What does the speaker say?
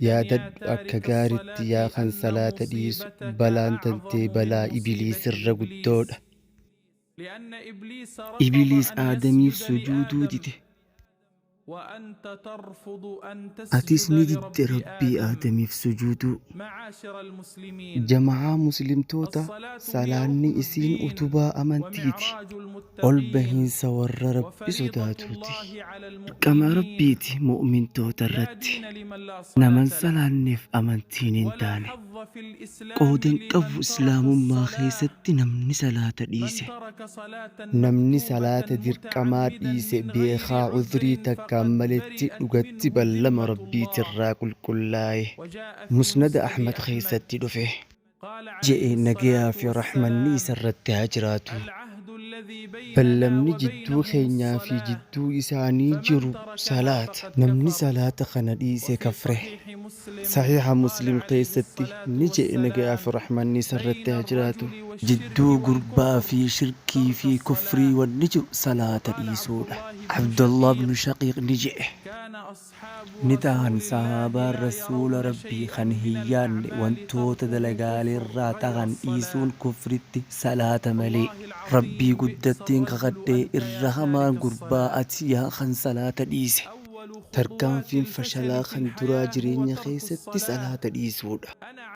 Yaadadhu akka gaaritti yaa kan salaata dhiisu balaan tantee balaa Ibliis irra guddoodha. Ibliis Aadamiif sujuuduu dide. Atis ni didde Rabbii Aadamiif sujuuduu. Jama'aa Muslimtoota salaanni isiin utubaa amantiiti. Ol bahiinsa warra Rabbi sodaatuuti. Dirqama Rabbiiti mu'mintoota irratti. Nama hin salaanneef amantiin hin taane. Qooda hin qabu Islaamummaa keessatti namni salaata dhiise. Namni salaata dirqamaa dhiise beekaa uzrii takkaan maletti dhugatti ballama Rabbiitirraa qulqullaaye. Musnada Ahmad keessatti dhufe. Je'e nagayaa fi rahmanni isarratti haa jiraatu. Ballamni jidduu keenyaa fi jidduu isaanii jiru salaata. Namni salaata kana dhiise kafre. Sahiiha Muslim keessatti ni je'e nagayaa fi rahmanni isarratti haa jiraatu. Jidduu gurbaa fi shirkii fi kufrii wanni jiru salaata dhiisuudha. Abdallah ibnu Shaqiiq ni je'e. Ni tahan sahaabaan Rasuula Rabbii kan hin yaadne wantoota dalagaaleerraa tahan dhiisuun kufritti, salaata malee. Rabbii guddattiin kakadhee irra hamaan gurbaa ati yaa kan salaata dhiise. Tarkaanfiin fashalaa kan duraa jireenya keessatti salaata dhiisuudha.